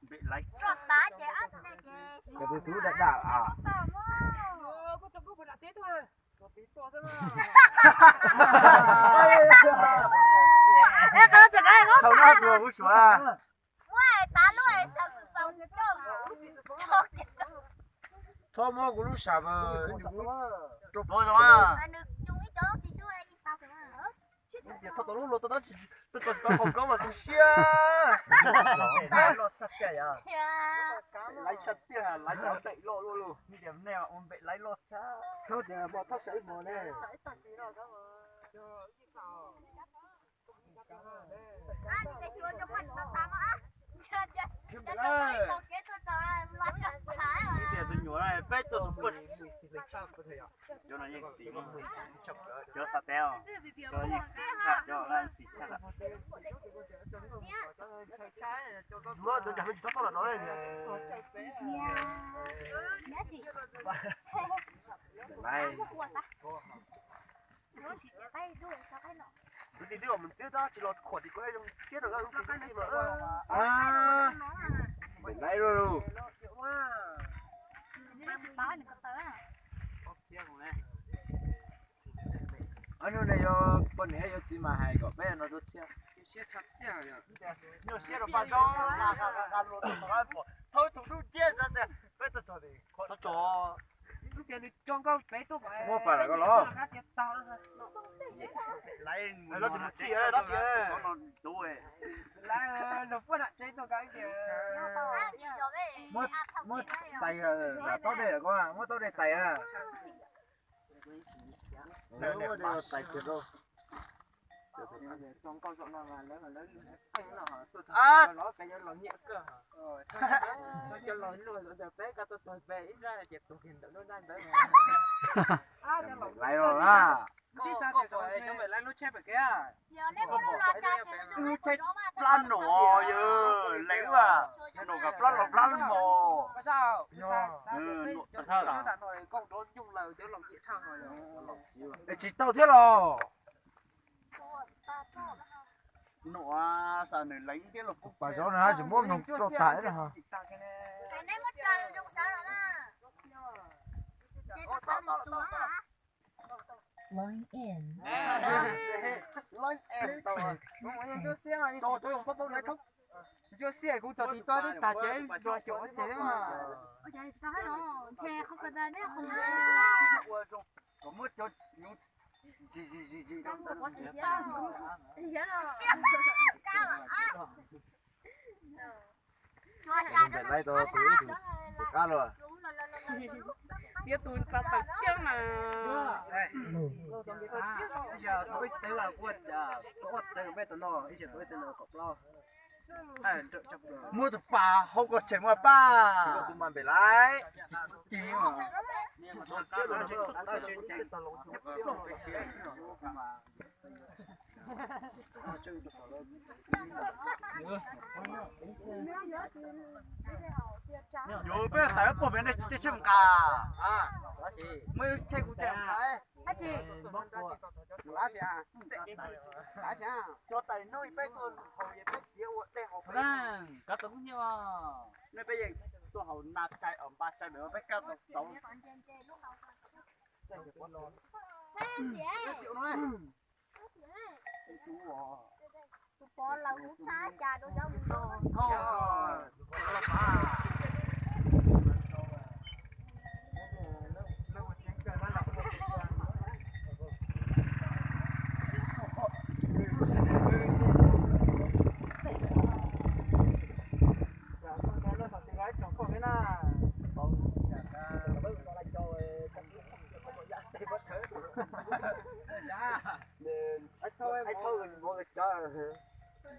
Roj tas ces ob tug dam dam a. Thaum no tus kuv suav. Txhob muab kuv lub sam mas rau pov zoo. Tias thaum tau lub luag tau tsis tau qaum koob mas tu siab. Laiv tshaj tiag, laiv tshaj npem loj luaj lug. Tias nej ua npem laiv loj tshaj. Tias mos thab saib mos ne. Tias tus nyuam peb tuaj txog puag cov no yeej xis, cov xav teb, cov yeej xis tshaj, cov xis tshaj. Muab cov cas me tsis txhob tau los no. Kwv tij twb mus txiab tab tsis los khuam tim kuv zoo txiab rau lub kwv tij mas. Npem laiv loj lug. Ob hnub no yuav poj niam yuav txiv mas hais kom peb no tuaj txiab. Nyuaj siab rau paj zaub, thaub tus dub nciab, peb txog txog. Muab pas lawm koj los. Muab tais, muab taub dej lawm koj, muab taub dej tais. Laiv los na. Lub tsheb plab nom yog leej ua, nom kom plab los plab mos. Es tsis tau thiab los. Nom xav nws leej thiab los. Pas zaub no tsis muab mloog rau tas ib no. Ntsuab xiab kuv tso tsis tau tib tag ces dua caum ces. Kom muab cov nyuv zis zis zis zis. Npem laiv tau tus ib tug txiv qab los. Tiab tus pas pas kiab mas. Ib tug ua, ua tw peb tus no, ib tug ua tw no kaum plaub. Muab tus pas hauv koj tseem muaj paj. Tus mas npem laiv. Ci mas. Yus peb tais puag pem nej tsis tsheb nqa. Muaj ib tsheb kuv tseem nqa. Cov tais no peb tuaj haus es peb txiav ua dej haus peb. Nej peb yeej tuaj haus na tshais os npa tshais pem peb kaj tau xauv.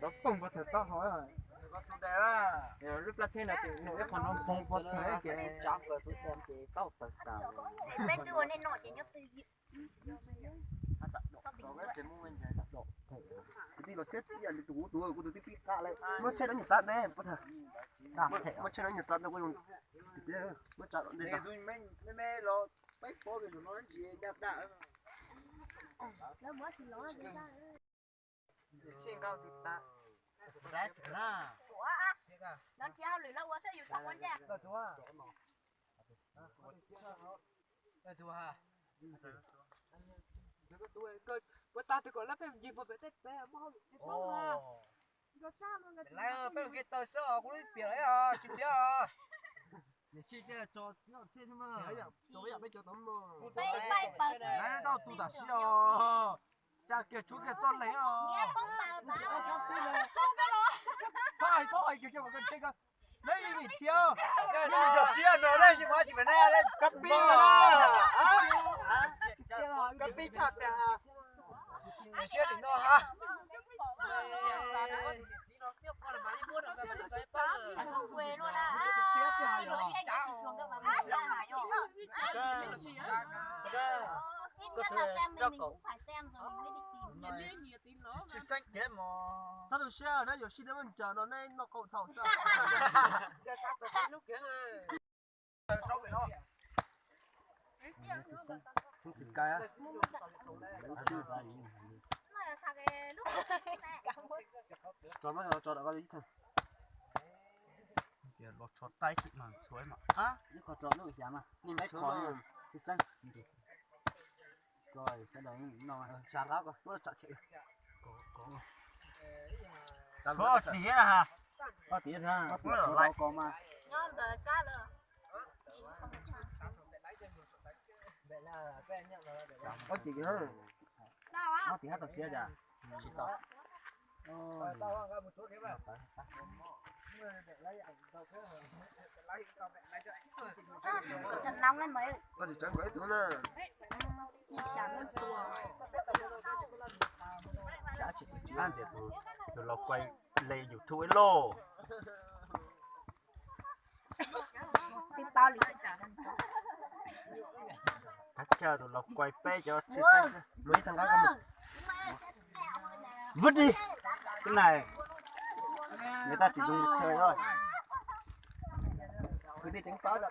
Tov poog puag thaum toj hauv. Lub plab tsheb no ces nws ib qho no poog puag thaum ces tsav kawg tus ces tau tawg tas. Kwv tij los tsheb ib yam li tus kuv tus kuv tus tib pib qab lawm. Muab tsheb no nyuag txav ntej, muab tsheb no nyuag txav ntej kuv zoo. Muab tsav los ntej tag. Lawv muab tsis los. Lawv Peb ua ke taw xwb os, kuv lub piam lawm os, tsis piav os. Tau tus tam sim os, tsa kiag tshuav kiag txoj leeg os. Txhob hais, txhob hais kiag kiag kom koj ntshe koj, lawv vim txhia, yog siab no lawv tsis muaj tsis pem na, koj pib os. Koj pib tshaj tiag. Siab tim no ha. Tsis xeeb kev mos. Txhob tu siab, neb yuav sib deev muaj ncaws no neb noj qau dhau xwb. Los tso taij tim mas tshuav mas. Sawv daws no, sab qab ko, tsam tsam. Koj tim ha. Koj tim ha. Koj tim ha. Koj tim ha tau siab cas? Tsis tau. Koj tsis tseev kom ib tug na. Tus laus kuai le YouTube lauj. Thab chaw tus laus kuai peb cov tshwj xeeb. Vwb di. Cái này người ta chỉ dùng một thời thôi. Kwv tij ceev fawb.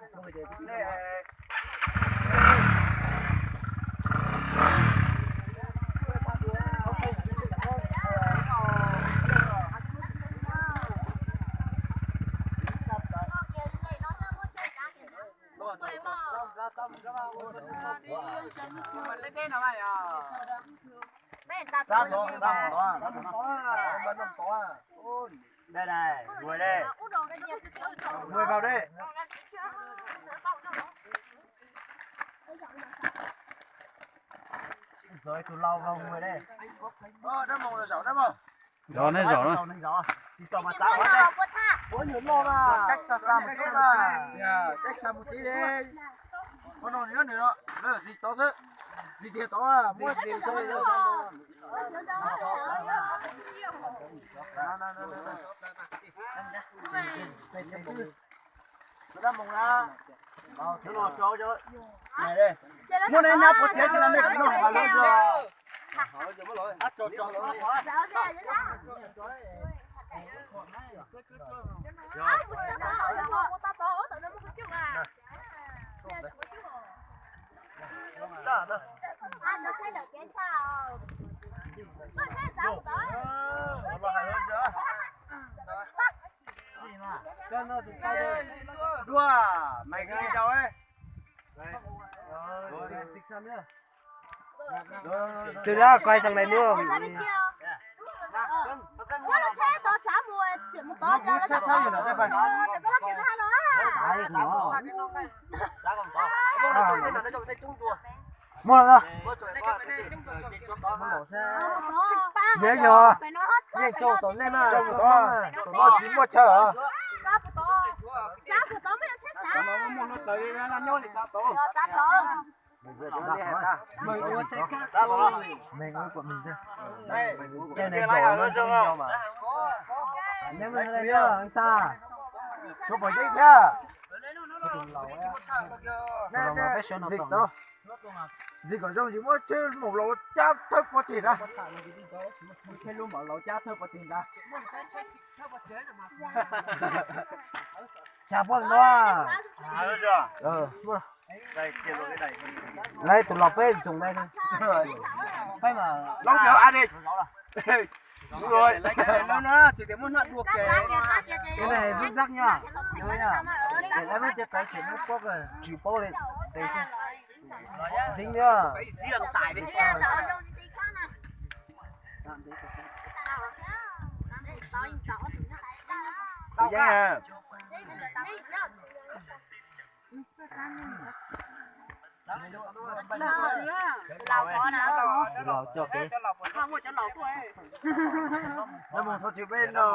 Đây này, ngồi đây. Ngồi vào đây. Rồi, tụi lâu vào ngồi đây. Ơ, đá mông là giỏi đá mông. Giỏi, nó giỏi lắm. Giỏi, giỏi. Thì tao mà tao ở đây. Có nhiều lo mà. Cách xa xa một chút mà. Dạ, cách xa một tí đi. Có nồi nữa nữa. Đó là gì tao thế? Gì thì tao à, mua gì tao. Muaj nab pov tsev tsis los nej kuv noj hauv lawv. Dua, mày cái gì đâu ấy. Từ đó quay thằng này nữa. Muaj lawm. Nyob yog, yeej tso tom nej na, tom no tsis muaj chaw os. Suav pom yeeb thiab. Ntxim kom zoo tsis muab tsheb maum laus cab thawb pov tseg ntag. Tsheb lub maum laus cab thawb pov tseg ntag. Tsa poj ntsuag. Lawv tus laus peb ntxoov ntawd. Peb mas laus cov a di. Đúng rồi, lấy cái chén lớn đó, chỉ để muốn nặn đua kìa. Cái này rút rắc nhá. Nhớ nhá. Lawv lub caj tawv ces lub pob tsis paub li. Ntxeev na. Tus yeeb na. Laus coj kev. Nab mus thov tsis peb no.